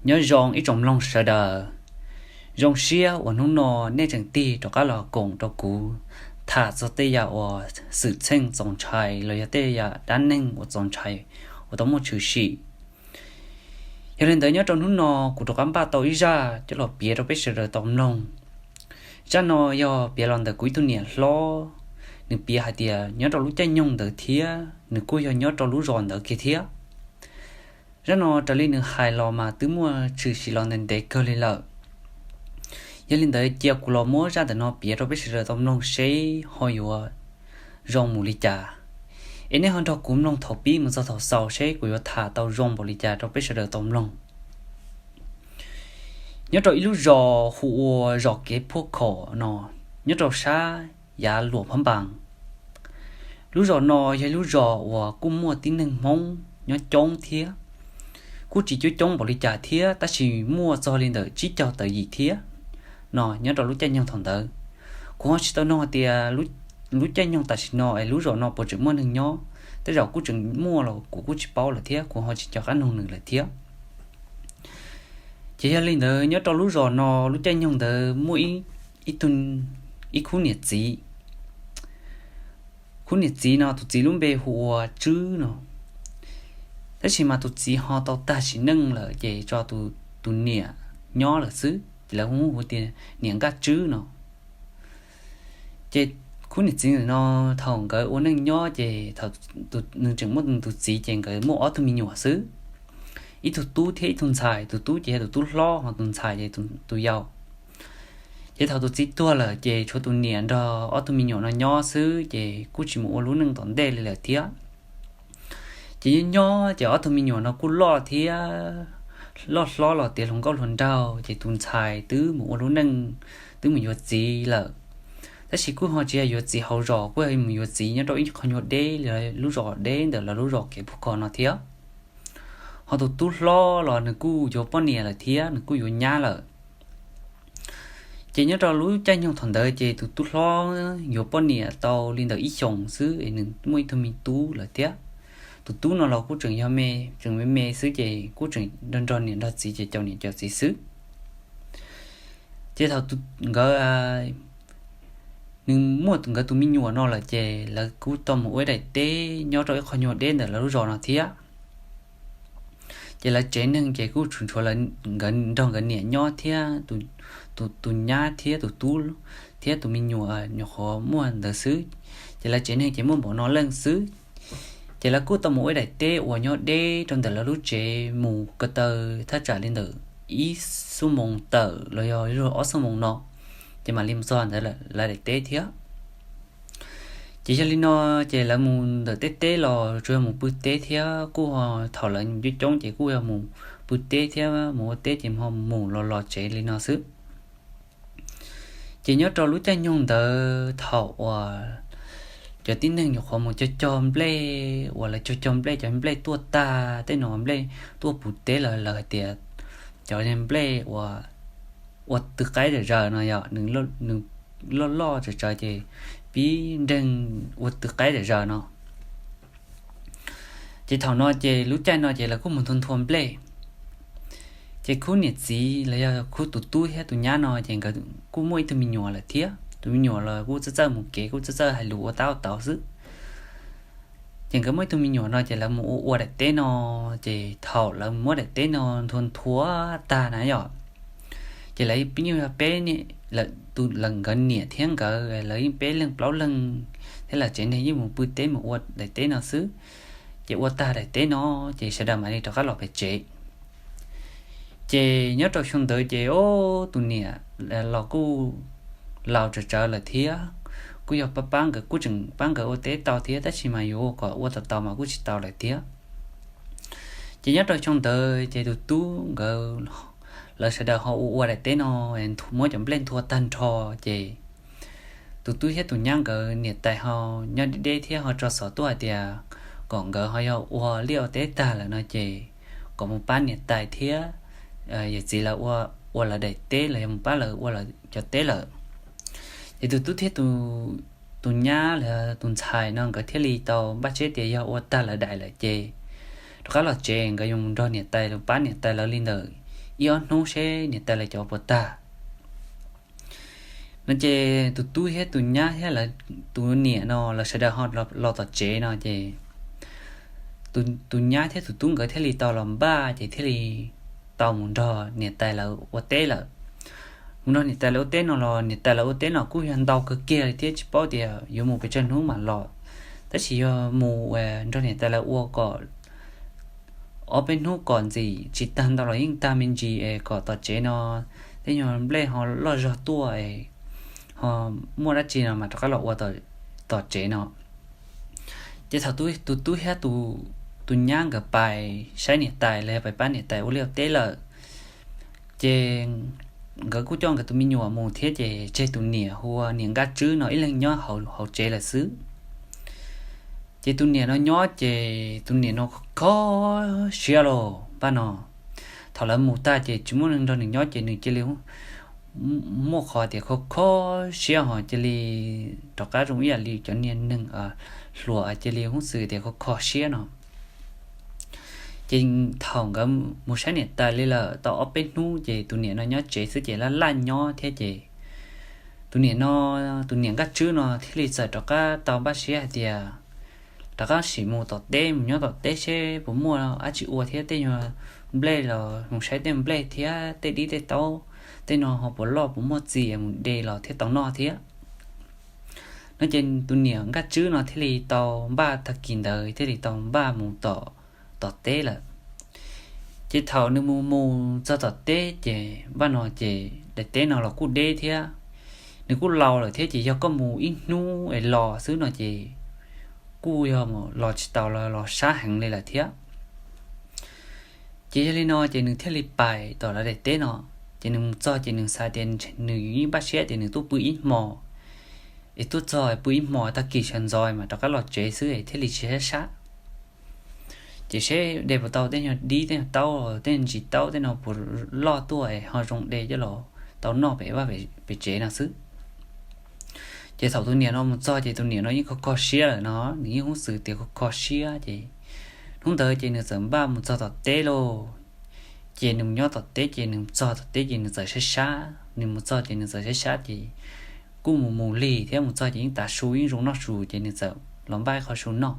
Nyob zoo ib tsoom mloog sawv daws, zoo siab uas hnub no nej tseem tig rov qab los koom rau kuv tham txog tej yam uas xwm txheej txaus ntshai los yog tej yam dab neeg uas txaus ntshai uas tau muaj tshwm sim. Yog li ntawd nyob rau hnub no kuv rov qab npaj tau ib zaj coj los piav rau peb sawv daws tau mloog. Zaj no yog piav los ntawm kuv ib tug niam hlob, nws piav hais tias nyob rau lub caij nyoog ntawd thiab nws kuj yog nyob rau lub zos ntawd kiag thiab. Zaj no raws li nws hais los mas twb muaj tshwm sim los ntev ntev kawg li lawm. Yog li ntawd cia kuv los muab zaj ntawm no piav rau peb sawv daws tau mloog seb ho yuav zoo mus li cas. Es nej ho nrog kuv mloog thaum pib mus txog thaum xaus seb kuv yuav tham tau zoo npaum li cas rau peb sawv daws tau mloog. Nyob rau ib lub zos hu ua zos Kev Phuaj Khom no, nyob rau sab yav Luam Phab Npas. Lub zos no yog ib lub zos uas kuj muaj tib neeg Hmoob nyob coob thiab, kuj tsis coob coob npaum li cas thiab tab sis muaj txog li ntawm tsib caug tawm yim thiab no nyob rau lub caij nyoog thaum ntawd. Kuv ho tsis tau nug hais tias lub caij nyoog tam sim no es lub zos no puas tseem muaj neeg nyob, tej zaum kuj tseem muaj los kuv kuj tsis paub lawm thiab kuv ho tsis nco qab nug nws lawm thiab. Ces yog li ntawd nyob rau lub zos no lub caij nyoog ntawd muaj ib, ib tug, ib khub niam txiv. Khub niam txiv no tus txiv lub npe hu ua Tswb no. Tab sis mas tus txiv ho tau tag sim neej lawm ces tso tus niam nyob lawm xwb ces lawv hu hu tias niam Nkaj Tswb no. Ces khub niam txiv no thaum nkawd ua neej nyob ces nws tseem muaj tus txiv ces nkawd muaj ob tug me nyuam xwb, ib tug tub thiab ib tug ntxhais. Tus tub ces yog tus tub hlob ho tus ntxhais ces tus yau. Ces thaum tus txiv tuag lawm ces tshuav tus niam nrog ob tug me nyuam no nyob xwb ces kuj tsis mus ua lub neej tom ntej li lawm thiab. Ces nyob nyob ces ob tug me nyuam no kuj loj thiab, loj hlob los tiav hluas nkauj hluas nraug ces tus ntxhais twb mus ua lub neej, twb mus yuav txiv lawm. Tab sis kuj ho tsis yog yuav txiv hauv zos, kuj yog mus yuav txiv nyob rau ib qho nyuag deb li lub zos deb ntawm lawv lub zos Kev Phuaj Khom no thiab. Ho tus tub hlob los nws kuj yuav poj niam lawm thiab nws kuj yuav nyab lawm. Ces nyob rau lub caij nyoog thaum ntawd ces tus tub hlob yuav poj niam tau li ntawm ib xyoos xwb es nws muaj ib tug me tub lawm thiab. Tus tub no los kuj tseem yog me, tseem me me xwb ces kuj tseem nrog nrog niam nrog txiv ces caum niam caum txiv xwb. Ces thaum nkawd, nws muaj nkawd tus me nyuam no lawm ces lawv kuj tau mus ua ib daim teb nyob rau ib qho nyuag deb ntawm lawv lub zos no thiab. Ces lawv tsev neeg ces kuj tsuas tshuav nkawd nrog nkawd niam nyob thiab tus nyab thiab tus tub thiab tus me nyuam nyuam qhuav muaj ntawd xwb. Ces lawv tsev neeg ces muaj npaum no leej xwb. Ces lawv kuj tau mus ua ib daim teb uas nyob deb rau ntawm lawv lub tsev mus ko taw thaj tsam li ntawm ib xuab moos tawm los yog ob xuab moos no, ces mam li mus txog ntawd lawv daim teb thiab. Ces yog li no, ces lawv mus ntawm teb teb los tsuas yog mus pw teb thiab kuj thaum lawv coob coob ces kuj yog mus pw teb thiab mus ua teb ces ho mus los los tsev li no xwb. Ces nyob rau lub caij nyoog ntawd thaum uas cov tib neeg nyuam qhuav mus cog cog nplej uas lawv cog cog nplej cov nplej tuaj tag tej no nplej tuaj puv teb lawm lawv hais tias cov nplej uas ua tw qaib zam zaws no yog nws loj loj tsawv tsawv ces pib nreeg ua tw qaib zam zaws no. Ces thaum no ces lub caij no ces lawv kuj mus nthua nthua nplej. Ces khub niam txiv los yog khub tus tub thiab tus nyab no ces nkawd kuj muaj ib tug me nyuam lawm thiab, tus me nyuam los kuj txawj txawj mus kev kuj txawj txawj hais lus ua tab ua tau xwb. Ces nkawd muaj ib tug me nyuam no ces lawv mus ua ua daim teb no, ces thaum lawv muab daim teb no nthua nthua tag na yom, ces lawv pib nyuj yog peb, lawv nkawd niam thiab nkawd lawv yeej peb leeg plaub leeg thiab lawv tsev neeg yeej mus pw teb mus ua daim teb no xwb. Ces ua tag daim teb no ces sawv daws mam li rov qab los pem tsev. Ces nyob rau xyoo ntawd ces tus niam los kuj laus tsawv tsawv lawm thiab, kuj yog pab pab nkawd kuj tseem pab nkawd ua teb tau thiab tab sis mas yuav ua kom ua tau tau mas kuj tsis tau lawm thiab. Ces nyob rau xyoo ntawd ces tus tub nkawd, lawv sawv daws ho ua ua daim teb no, muab cov nplej nthua tag nrho ces tus tub thiab tus nyab nkawd niam tais ho nyob deb deb thiab ho tso xov tuaj hais tias kom nkawd ho yog ua liaj ua teb tag lawm no ces kom mus pab niam tais thiab yawm txiv lawv ua lawv daim teb los yog mus pab lawv ua lawv cov teb lawm. Ces tus tub thiab tus nyab los tus ntxhais no nkawd thiaj li tau npaj siab tias yog ua tag lawv daim lawm ces rov qab los tsev nkawd yuav mus nrog niam tais los pab niam tais lawv li ntawm ib ob hnub seb niam tais lawv cov puas tag. No ces tus tub thiab tus nyab thiab tus niam no lawv sawv daws ho los tom tsev no ces tus nyab thiab tus tub nkawd thiaj li tau los npaj ces thiaj li tau mus nrog niam tais lawv ua teb lawm. Mus nrog niam tais lawv ua teb no los niam tais lawv ua teb no kuj yog ntau kawg kiag li thiab tsis paub tias yuav mus pes tsawg hnub mam los, tab sis yog mus nrog niam tais lawv ua kom ob peb hnub kom ntxim tsis tag ntau los yeej tag me ntsis es kom tom tsev no tej nyuag nplej ho loj zog tuaj es ho muaj dab tsi no mas rov qab los ua tom tsev no. Ces thaum tus tub thiab tus nyab nkawd pais saib niam tais los yog pais pab niam tais ua liaj ua teb lawm, ces nkawd kuj coj nkawd tus me nyuam mus thiab ces tseg tus niam hu ua niam Nkaj Tswb no ib leeg nyob hauv tsev lawm xwb. Ces tus niam no nyob ces tus niam no kho siab los npaj no. Thaum lawv mus tag ces tsis muaj neeg nrog nws nyob ces nws cia li muaj qhov tias kho kho siab ho cia li rov qab zoo ib yam li cov niag neeg hluas cia li hub xwm tias kho kho siab no. Ces thaum nkawd mus saib niam tais li lawm tau ob peb hnub ces tus niam no nyob tsev xwb ces laj laj nyob thiab ces tus niam no, tus niam Nkaj Tswb no thiaj li txawm rov qab tau npaj siab hais tias rov qab sim mus tom teb, mus nyob tom teb seb puas muaj dab tsi ua thiab tej nyuag nplej los mus saib tej nplej thiab tej dib tej taub tej no ho puas loj puas muaj txiv mus de los thiab tau noj thiab. No ces tus niam Nkaj Tswb no thiaj li tau npaj tag kis ntawd thiaj li tau npaj mus tom teb lawm. Ces thaum nws mus mus txog tom teb ces npaj no ces daim teb no los kuj deb thiab, nws kuj laus lawm thiab ces yog koj mus ib hnub es los xwb no ces kuj yog los tsis taus los los sab heev li lawm thiab. Ces yog li no ces nws thiaj li pais tom lawv daim teb no. Ces nws mus txog ces nws xav tias nws yeej npaj siab tias nws tuaj pw ib hmos, es tuaj txog pw ib hmos tag kis sawv ntxov mas rov qab los tsev xwb thiaj li tsis sab sab. Ces seb de puas tau tej nyuag dib tej nyuag taub tej nyuag ntsis taub tej no puas loj tuaj es ho zoo de coj los tau noj pem vaj pem tsev no xwb. Ces thaum tus niam no mus txog ces tus niam no yeej kho kho siab lawm no, nws yeej hub xwm tias kho kho siab ces hnub ntawd ces nws txawm npaj mus txog tom teb lauj. Ces nws mus nyob tom teb ces nws txog tom teb ces nws txawm sab sab, nws mus txog ces nws txawm sab sab ces kuj mus mus lig thiab mus txog ces yeej tav su yeej zoo noj su ces nws txawm los npaj ib qho su noj.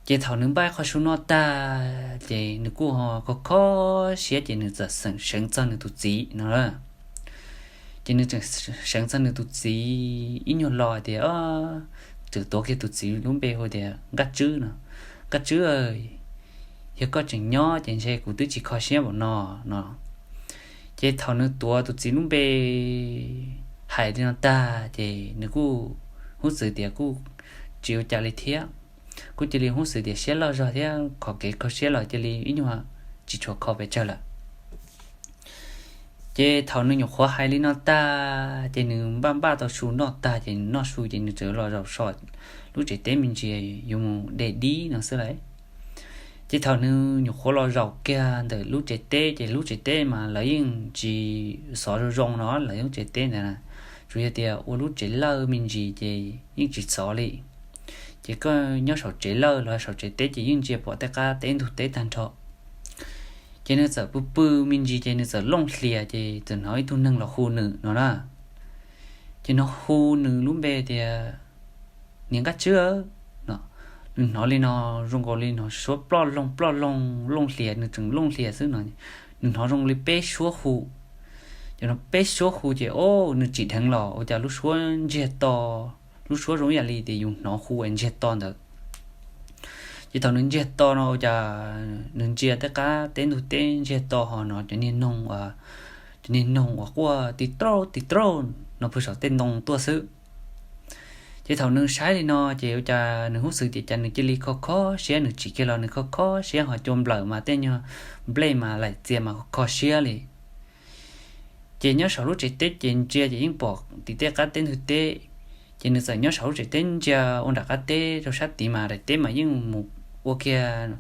Ces thaum nws npaj ib qho su noj tag ces nws kuj ho kho kho siab ces nws txawm seev txog nws tus txiv no. Ces nws tseem seev txog nws tus txiv ib nyuag lo tias, tseem tuav kiag tus txiv lub npe hu tias Nkaj Tswb no. Nkaj Tswb, yog koj tseem nyob ces ntshe kuv twb tsis kho siab npaum no no. Ces thaum nws tuav tus txiv lub npe hais li no tag ces nws kuj hub xwm tias kuj tsis ua cas li thiab, kuj cia li hub xwm tias siab loj zog thiab qhov kev kho siab los cia li ib nyuag tsis tshua kho pes tsawg lawm. Ces thaum nws nyuam qhuav hais li no tag ces nws npaj npaj tau su noj tag ces nws noj su ces nws txawm los zaum so lub tsev teb me ntsis yuav mus de dib no xwb lauj. Ces thaum nws nyuam qhuav los zaum kiag ntawm lub tsev teb ces lub tsev teb mas lawv yeej tsis xov zoo zoo no, lawv lub tsev teb ntawd tsuas yog tias ua lub tsev lawj me ntsis ces yeej tsis xov li. Ces koj nyob saum tsev lawj los saum tsev teb ces yeej ntsia pom tej qab teb ntug teb tag nrho. Ces nws txawm pw pw me ntsis ces nws txawm looj hlias ces txawm hnov ib tug neeg los hu nws no na. Ces nws hu nws lub npe tias, niam Nkaj Tswb no. Nws hnov li no zoo nkaus li hnov suab ploj loog ploj loog looj hlias, nws tseem looj hlias xwb no. Nws hnov zoo li peb suab hu. Ces no peb suab hu ces o, nws tsim dheev los ua cas lub suab ntsiag to, lub suab zoo ib yam li tias yus hnov hu es ntsiag to ntawd. Ces thaum nws ntsiag to no ua cas nws ntsia tej qab teb ntug teb ntsiag to ho hnov cov niag noog, cov niag noog uas quaj ti rauj ti rauj no pw saum tej ntoo tuaj xwb. Ces thaum nws saib li no ces ua cas nws hub xwm tias cas nws cia li kho kho siab, nws tsim kiag los nws kho kho siab ho cua nplawm mas tej nyuag nplej mas laim txias mas kho kho siab li. Ces nyob saum lub tsev teb ces ntsia ces yeej pom tim tej qab teb ntug teb. Ces nws txawm nyob saum lub tsev teb ntsia ua nram qab teb rau sab tid mas daim teb mas yeej mus ua kiag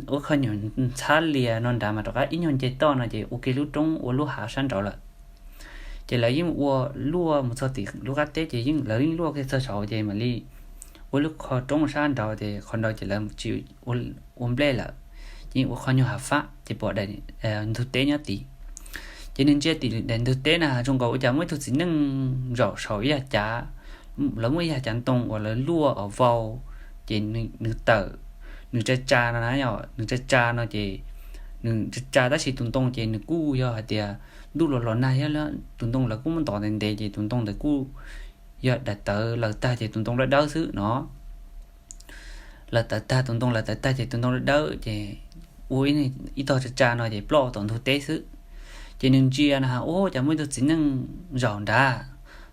ua qho nyuag ntxhab lias no nrad mas rov qab ib nyuag nce toj no ces ua kiag lub roob ua lub hav sab nraud lawm. Ces lawv yeej ua luaj mus txog tim lub qab teb ces yeej lawv yeej luaj kiag txog saud ces mam li ua lub qho roob sab nraud ces qhov nraud ces lawv tsis ua nplej lawm. ces ua qhov nyuag hav fab ces pom daim ntug teb nyob tid. Ces nws ntsia tim daim ntug teb na zoo nkaus ua cas muaj ib tug txiv neej zaum saum ib yag cav, lawv muaj ib yag cav ntoo uas lawv luaj vau. Ces nws tawm, nws tsa tsa no na, yog nws tsa tsa no ces nws tsa tsa tab sis tus ntoo ces nws kuj yog hais tias ntuj los los nag thiab, tus ntoo lawv kuj muab ntov ntev ntev ces tus ntoo ntawd kuj yog daim tawv lawv tag ces tus ntoo dawb dawb xwb no. Lawv tawv tag tus ntoo, lawv tawv tag ces tus ntoo dawb dawb ces ua ib tog tsa tsa no ces ploj tom ntug teb xwb. Ces nws ntsia na, ua cas muaj ib tug txiv neej zaum nrad.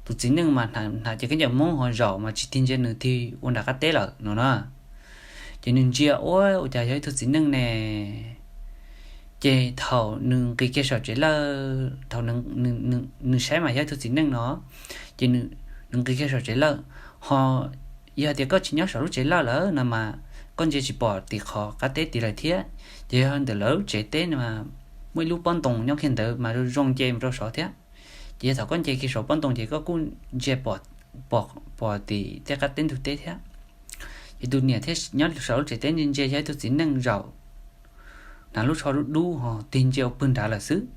Tus txiv neej mas hnav cev khaub ncaws Hmoob ho zaum mas tsis tig ntsia nws tig ua nram qab teb lawm no na. Ces nws ntsia ua ua cas yog ib tug txiv neej ne. Ces thaum nws nqis kiag saum tsev lawj, thaum nws saib mas yog ib tug txiv neej no, ces nws nqis kiag saum tsev lawj, ho yog tias koj tsis nyob saum lub tsev lawj lawm no mas koj ntsia tsis pom tim qhov qab teb tid lawm thiab. Ces yog ntawm lawv lub tsev teb no mas muaj ib lub pob ntoo nyob kiag ntawd mas zoo nce mus rau saud thiab. Ces yog thaum koj nce kiag saum pob ntoo ces koj kuj ntsia pom tim tej qab teb ntug teb thiab. Ces tus niam thiaj nyob saum lub tsev teb ntsia ntsia yog ib tug txiv neej zaum hnav lub tsho dub dub ho tig ntsia ua pawg nrad lawm xwb.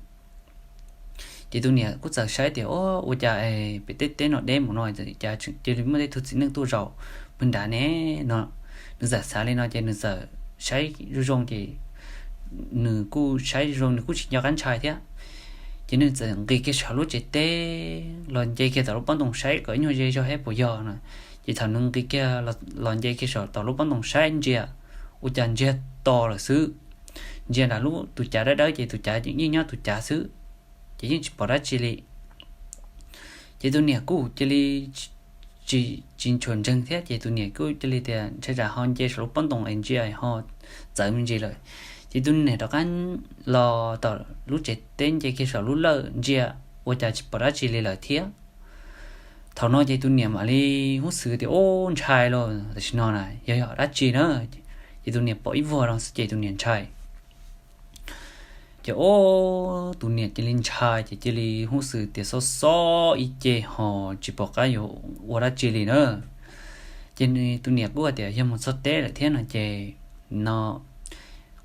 Ces tus niam kuj txawm saib tias, o, ua cas pem tej teb no deb mus no cas cia li muaj tej tug txiv neej tuaj zaum pawg nrad ne no. Nws txawm xav li no ces nws txawm saib zoo zoo ces nws kuj saib zoo zoo nws kuj tsis nco qab ntshai thiab. Ces nws txawm nqis kiag saum lub tsev teb los nce kiag tom lub pob ntoo saib kom ib nyuag ze zog thiab puas yog no. Ces thaum nws nqis kiag los nce kiag saum tom lub pob ntoo saib ntsia, ua cas ntsiag to lawm xwb. Ntsia nram lub tus cav dawb dawb ces tus cav yeej nyob tus cav xwb, ces yeej tsis pom dab tsi li. Ces tus niam kuj cia li tsis tshua ntseeg thiab ces tus niam kuj cia li tias ntshai tsam ho nce saum lub pob ntoo es ntsia ho txawv me ntsis lawm. Ces tus niam rov qab los tom lub tsev teb nce kiag saum lub lawj ntsia, ua cas tsis pom dab tsi li lawm thiab. Thaum no ces tus niam mam li hub xwm tias, o, ntshai lauj, tam sim no na yog yog dab tsi na. Ces tus niam pom ib vuag no xwb ces tus niam ntshai. Ces o, tus niam cia li ntshai ces cia li hub xwm tias xob xob ib ce ho tsis pom qab yuav ua dab tsi li na. Ces tus niam kuj hais tias yog mus txog teb lawm thiab no ces no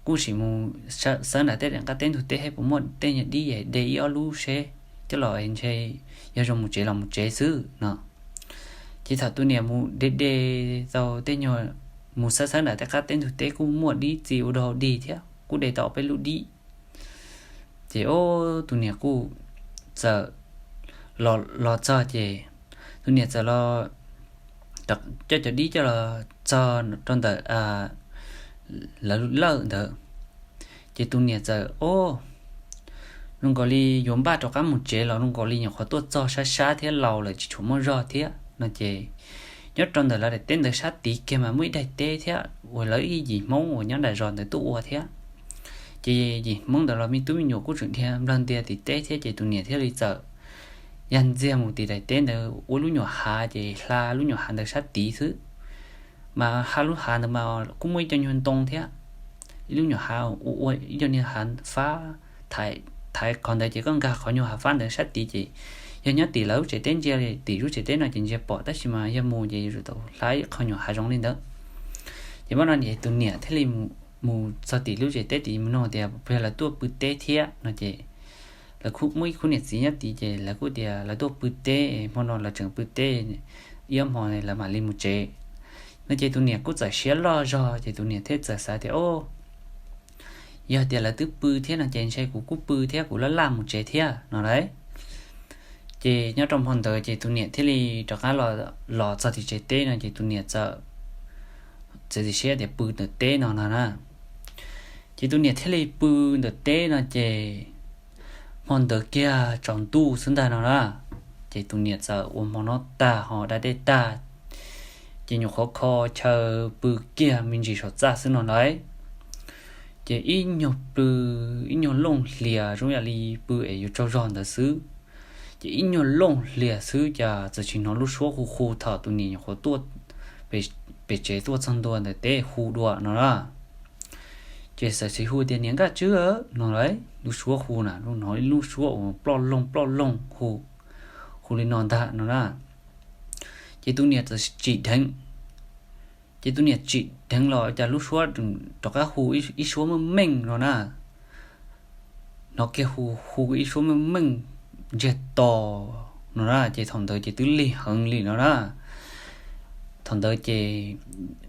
kuj sim mus xawb nram tej qab teb ntug teb thiab puas muaj tej nyuag dib de ib ob lub seb coj los ntshe yog zoo mus tsev los mus tsev xwb no. Ces thaum tus niam mus de de tau tej nyuag, mus xawb xawb nram tej qab teb ntug teb kuj muaj dib txi ua dog dig thiab kuj de tau peb lub dib. Ces o, tus niam kuj txawm los txog ces tus niam txawm los coj cov dib coj los txog rau ntawm lawv lawj ntawd. Ces tus niam txawm, o, zoo nkaus li yuav npaj rov qab mus tsev los zoo nkaus li nyuam qhuav tuaj txog sab sab thiab laus lawm tsis tshua muaj zog thiab no ces nyob rau ntawm lawv daim teb ntawd sab tid kiag mas muaj ib daim teb thiab uas lawv ib yim Hmoob uas nyob nram zos ntawd tuaj ua thiab. Ces yim Hmoob ntawd los me tub me nyuam kuj tseem dhia nplog ntias tim teb thiab ces tus niam thiaj li txawm yag ntxiag mus tim daim teb ntawd ua lub nyuam hav ces hla lub nyuam hav ntawd sab tid xwb. Mas hla lub hav ntawd mas kuj muaj ib co nyuag ntoo thiab, ib lub nyuam hav ua ib co nyuag hav fab thaiv qhov ntawd ces koj nkag qhov nyuag hav fab ntawd sab tid ces yog nyob tim lawv lub tsev teb ntsia tim lub tsev teb no ces ntsia pom tab sis mas yog mus ces yuav tsum tau hla ib qho nyuam hav zoov li ntawd. Ces muaj no ces tus niam thiaj li mus txog tim lub tsev teb tid mus nug tias puas yog lawv tuaj pw teb thiab no ces lawv muaj ib khub niam txiv nyob tid ces lawv kuj tias lawv tuaj pw teb, hmo no lawv tseem pw teb, ib ob hmo lawv mam li mus tsev no ces tus niam kuj txawm siab loj zog ces tus niam thiaj txawm xav tias, o, yog tias lawv twb pw thiab no ces ntshe kuv kuj pw thiab kuv laj laj mus tsev thiab no lauj. Ces nyob rau hmo ntawd ces tus niam thiaj li rov qab los txog tim tsev teb no ces tus niam txawm txiav txim siab tias pw ntawm teb no no na. Ces tus niam thiaj li pw ntawm teb no ces hmo ntawd kiag tsaus ntuj xwb ntag no na. Ces tus niam txawm ua hmo noj tag ho da dej tag ces nyuam qhuav kho chaw pw kiag me ntsis saum txaj xwb no lauj. Ces ib nyuag pw, ib nyuag looj hlias zoo yam li pw es yuav tsaug zog ntawd xwb. Ces ib nyuag looj hlias xwb cas txawm tsis hnov lub suab hu hu thaum tus niam nyuam qhuav tuaj pem tsev tuaj txog ntua ntawm teb hu dua no na. Ces txawm tsis hu tias niam Nkaj Tswb no lauj, lub suab hu na, hnov ib lub suab uas ploj loog ploj loog hu, hu li no ntag no na. Ces tus niam txawm tsim dheev Ces tus niam tsim dheev los cas lub suab rov qab hu ib suab meej meej no na. Hnov kiag hu, hu ib suab meej meej ntsiag to no na, ces thaum ntawd ces twb lig heev li no na. Thaum ntawd ces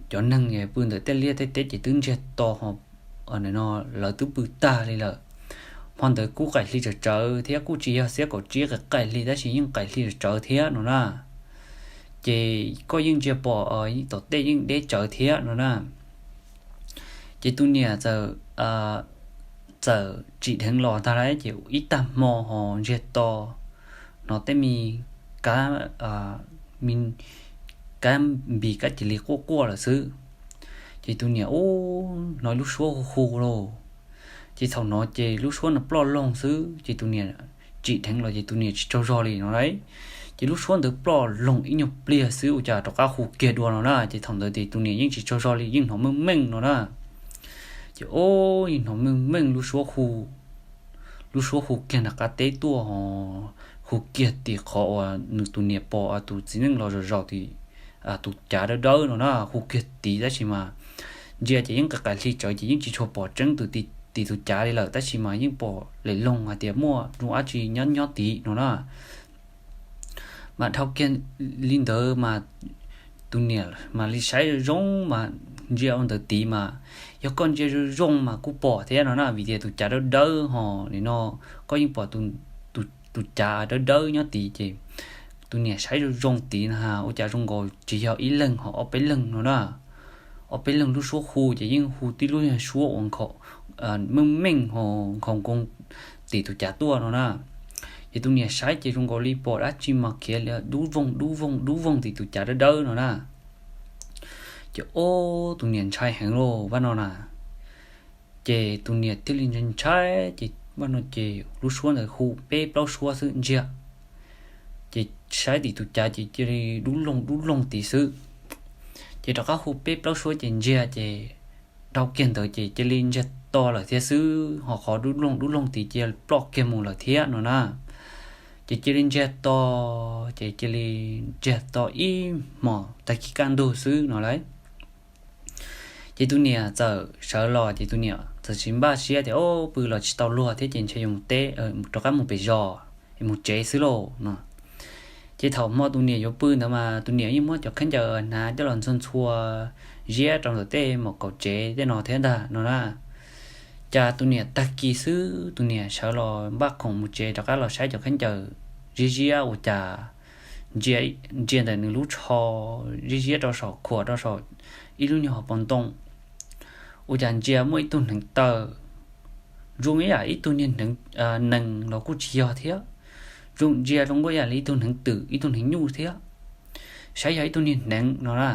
cov neeg pw ntawm tej liaj tej teb ces twb ntsiag to, no lawv twb pw tag li lawm. Hmo ntawd kuj qaim hli tsawv tsawv thiab, kuj tsis yog xiab kaum tsib qaim hli tab sis yeej qaim hli tsawv tsawv thiab no na. Ces koj yeej ntsia pom tom tej yeej deb tsawv thiab no na. Ces tus niam txawm txawm tsim dheev los tag lawm ces ib tag hmo ho ntsiag to, hnov tej me kab, me kab npis kab cia li quaj quaj lawm xwb. Ces tus niam ub hnov lub suab hu hu lauj. Ces thaum no ces lub suab no ploj loog xwb ces tus niam tsim dheev los ces tus niam tsis tsaug zog li no lauj. Ces lub suab ntawd ploj loog ib nyuag pliag xwb ua cas rov qab hu kiag dua no na, ces thaum ntawd ces tus niam yeej tsis tsaug zog li, yeej hnov meej meej no na. Ces ub yeej hnov meej meej lub suab hu, lub suab hu kiag nram qab teb tuaj ho hu kiag tim qhov uas nws tus niam pom tus txiv neej los zaum zaum tim tus cav dawb dawb no na, hu kiag tid tab sis mas ntsia ces yeej qaim hli tsawv ces yeej tsis tshua pom tseeb tus tim tus cav li lawm tab sis mas yeej pom lem loog hais tias muaj zoo dab tsi nyob nyob tid no na. Mas dhau kiag li ntawd mas tus niam mam li saib zoo zoo mas ntsia ua ntawd tid mas yog koj ntsia zoo zoo mas kuj pom thiab no na, vim tias tus cav dawb dawb ho li no, koj yeej pom tus cav dawb dawb nyob tid ces tus niam saib zoo zoo tid na ua cas zoo nkaus tsis yog ib leeg ho ob peb leeg no na. Ob peb leeg lub suab hu ces yeej hu tib lub suab uas meej meej ho nkhaus nkoos tim tus cav tuaj no na. Ces tus niam saib ces zoo nkaus li pom dab tsi mas khiav dub voog dub voog dub voog tim tus cav dawb dawb no na. Ces ub tus niam ntshai heev lauj vaj no na. Ces tus niam thiaj li ntshai ntshai ces vaj no ces lub suab ntawd hu peb plaub suab xwb ntsiag. Ces saib tim tus cav ces cia li dub loog dub loog tid xwb. Ces rov qab hu peb plaub suab ces ntsiag ces dhau kiag ntawd ces cia li ntsiag to lawm thiab xwb, ho qhov dub loog dub loog tid cia li ploj kiag mus lawm thiab no na. Ces cia li ntsiag to, ces cia li ntsiag to ib hmos tag kis kaj ntug xwb no lauj. Ces tus niam txawm sawv los ces tus niam txawm tsis npaj siab tias o pw los tsis tau luag thiab ces ntshe yuav mus teb, rov qab mus pem zos, mus tsev xwb lauj no. Ces thaum hmo tus niam yuav pw ntawd mas tus niam yeej muab cov khaub ncaws hnav coj los ntxhua ntxhua ziab rau ntawm tej maum kaum tsev tej no thiab ntag no na. Cas tus niam tag kis xwb tus niam sawv los npaj khoom mus tsev rov qab los saib cov khaub ncaws ziab ziab ua cas ntsia ntawm nws lub tsho ziab ziab rau saum khuam rau saum ib lub nyuag hauv paus ntoo, ua cas ntsia muaj ib tug hneev taw zoo ib yam ib tug niag hneev, nees los kuj tsis yog thiab, zoo ntsia zoo ua yam li ib tug hneev twm ib tug hneev nyuj thiab, saib yog ib tug niag hneev no na.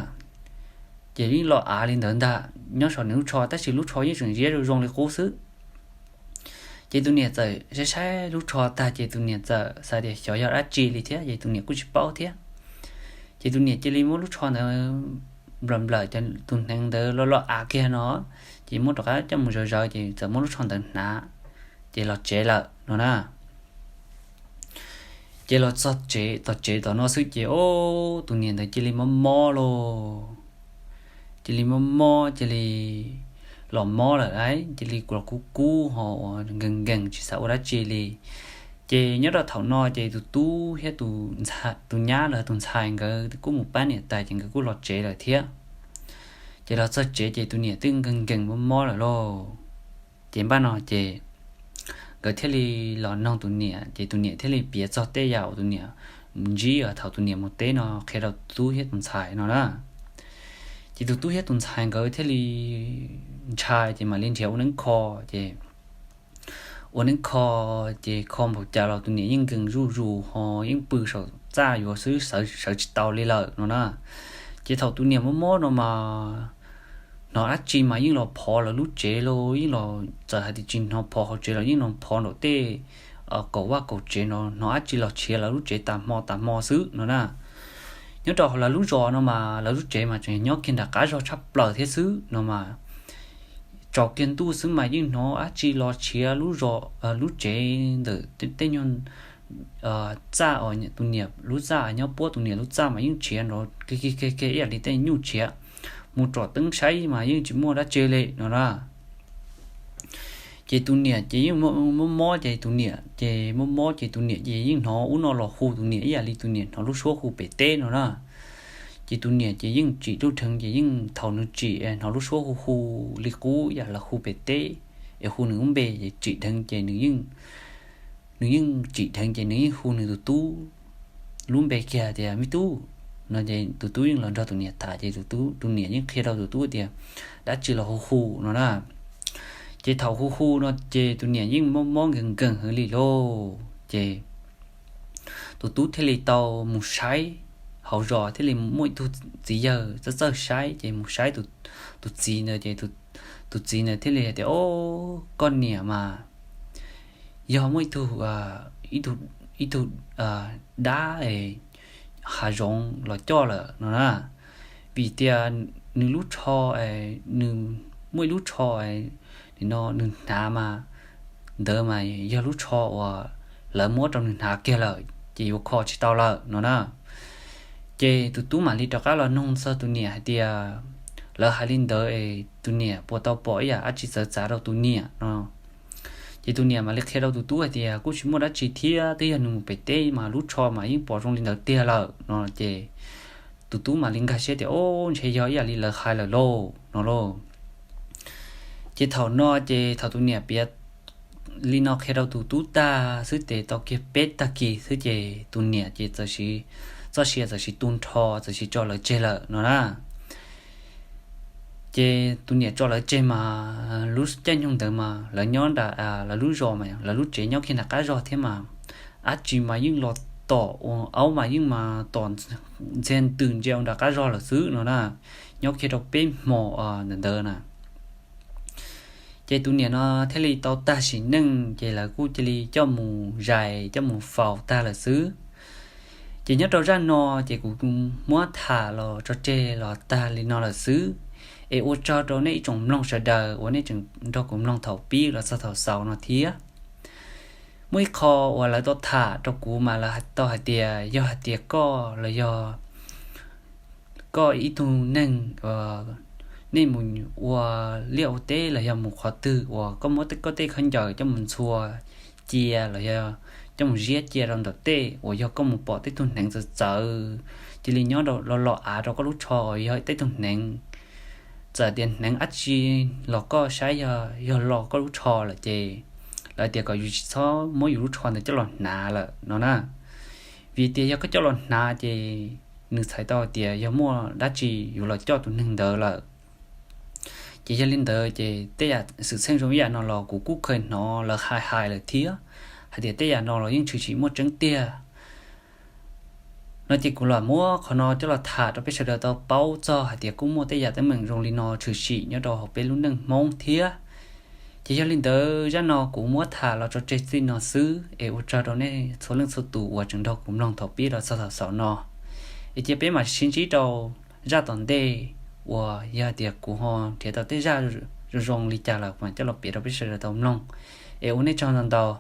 Ces yeej los av li ntawd ntag nyob saum nws lub tsho tab sis lub tsho yeej tseem ziab zoo zoo li qub xwb. Ces tus niam txawm saib saib lub tsho tag ces tus niam txawm xav tias xyov yog dab tsi li thiab ces tus niam kuj tsis paub thiab. Ces tus niam cia li muab lub tsho ntawd nplawm nplawm cov tus hneev ntawd los los av kiag no, ces muab rov qab coj mus zawv zawv ces txawm muab lub tsho ntawd hnav, ces los tsev lawm no na. Ces los txog tsev, tom tsev tom no xwb ces o tus niam ntawd cia li mob mob lauj. Cia li mob mob cia li los mob lawm lauj, cia li los kub kub ho uas nkees nkees tsis xav ua dab tsi li. Ces nyob rau thaum no ces tus tub thiab tus nyab los tus ntxhais nkawd kuj mus pab niam tais ces nkawd kuj los tsev lawm thiab. Ces los txog tsev ces tus niam twb nkees nkees mob mob lawm lauj. Ces npaj no ces nkawd thiaj li los noog tus niam ces tus niam thiaj li piav txog tej yam uas tus niam ntsib thaum tus niam mus teb no qhia rau tus tub thiab tus ntxhais no na. Ces tus tub thiab tus ntxhais nkawd thiaj li ntshai ces mam li nrhiav ua neeb kho, ces ua neeb kho, ces kho npaum cas los tus niam yeej nkees zuj zus ho yeej pw saum txaj yuav xwb, sawv tsis tau li lawm no na. Ces thaum tus niam mob mob no mas hnov dab tsi mas yeej los phov lawv lub tsev los yeej los, txawm hais tias tsis hnov phov hauv tsev los yeej los phov nraum tej kaum vaj kaum tsev no, hnov dab tsi los tshiav lawv lub tsev tas hmo tas hmo xwb no na. Nyob rau lawv lub zos no mas lawv lub tsev mas tseem nyob kiag nram qab zog tshaj plaws thiab xwb no mas, tsaus kiag ntuj xwb mas yeej hnov dab tsi los tshiav lub zos, lub tsev ntawm tej nyuag txaj, tus niam lub txaj nyob puab tus niam lub txaj mas yeej tshiav nrov kiag kiag kiag ib yam li tej nyuj tshiav. mus tsom teeb saib mas yeej tsis muaj dab tsi li no na. Ces tus niam ces yeej mob mob ces tus niam ces mob mob ces tus niam ces yeej hnov ub no los hu tus niam ib yam li tus niam hnov lub suab hu pem teb no na. Ces tus niam ces yeej tsim lub dheev ces yeej thaum nws tsim hnov lub suab hu hu li qub yam los hu pem teb es hu nws lub npe ces tsim dheev ces nws yeej tsim dheev ces nws yeej hu nws tus tub lub npe kiag tias me tub no ces tus tub yeej los nrog tus niam tham ces tus tub tus niam yeej qhia rau tus tub tias dab tsi los hu hu no na. Ces thaum hu hu no ces tus niam yeej mob mob nkeeg nkeeg heev li lauj ces tus tub thiaj li tau mus saib hauv zos thiaj li muaj ib tug txiv yawg txawj txawj saib ces mus saib tus txiv ntawd ces tus txiv ntawd thiaj li hais tias o, koj niam mas yog muaj ib tug ib tug dab hav zoov los coj lawm no na. Vim tias nws lub tsho nws muaj ib lub tsho no nws hnav mas ntawd mas yog lub tsho uas lawv muab rau nws hnav kiag lawm ces yuav kho tsis tau lawm no na. Ces tus tub mam li rov qab los nug txog tus niam hais tias lawv hais li ntawd es tus niam puas tau pom ib yam dab tsi txawv txav rau tus niam no. Ces tus niam mam li qhia rau tus tub hais tias kuj tsis muaj dab tsi thiab twb yog nws mus pem teb mas lub tsho mas yeej pom zoo li ntawd tiag lawm no ces tus tub mam li nkag siab tias o, ntshe yog ib yam li lawv hais lawm lauj no lauj. Ces thaum no ces thaum tus niam piav li no qhia rau tus tub tag xwb ces tau kiag peb tag kis xwb ces tus niam ces txoj sia txawm sis tu nrho txawm sis tso lawv tseg lawm no na. Ces tus niam tso lawv tseg mas lub caij nyoog ntawd mas lawv nyob nram lawv lub zos mas lawv lub tsev nyob kiag nram qab zog thiab mas dab tsi mas yeej los tom ua aub mas yeej mas tom ntxiag ntws ntsia ua nram qab zog lawm xwb no na. Nyob kiag rau peb hmo ntawm ntawd na ces tus niam no thiaj li tau tag sim neej ces lawv kuj cia li coj mus zais coj mus faus tag lawm xwb. Ces nyob rau zaj no ces kuv muab tham los tso tseg los tag li no lawm xwb. Es ua tsaug rau nej ib tsoom mloog sawv daws uas nej tseem nrog kuv mloog thaum pib los txog thaum xaus no thiab. Muaj ib qho uas lawv tau tham rau kuv mas lawv tau hais tias yog hais tias koj los yog koj ib tug neeg nej mus ua liaj ua teb los yog mus qhov twg uas koj muab koj tej khaub ncaws coj mus ntxhua cia los yog coj mus ziab cia rau ntawm tej uas yog koj mus pom tej tug hneev txawv txawv cia li nyob rau los los av rau koj lub tsho uas yog tej tug hneev, txawm tias hneev dab tsi los koj saib yog los koj lub tsho lawm ces lawv tias kom yus tsis txhob muab yus lub tsho ntawd coj los hnav lawm no na. Vim tias yog koj coj los hnav ces nws txhais tau tias yog muaj dab tsi yuav los coj tus neeg ntawd lawm. Ces yog li ntawd ces tej yam xwm txheej zoo ib yam no los kuv kuj kheev hnov lawv hais hais lawm thiab hais tias tej yam no los yeej tshwm sim muaj tseeb tiag no ces kuv los muab qhov no coj los tham rau peb sawv daws tau paub txog hais tias kuj muaj tej yam teeb meem zoo li no tshwm sim nyob rau hauv peb lub neej Hmoob thiab. Ces yog li ntawd zaj no kuv muab tham los tso tseg txij no xwb es ua tsaug rau nej txhua leej txhua tus uas tseem nrog kuv mloog thaum pib los txog thaum xaus no. Es cia peb mam sib ntsib rau zaj tom ntej uas yog tias kuv ho nrhiav tau tej zaj zoo zoo li cas los mam coj los piav rau peb sawv daws tau mloog. Es ua nej tsaug ntau ntau.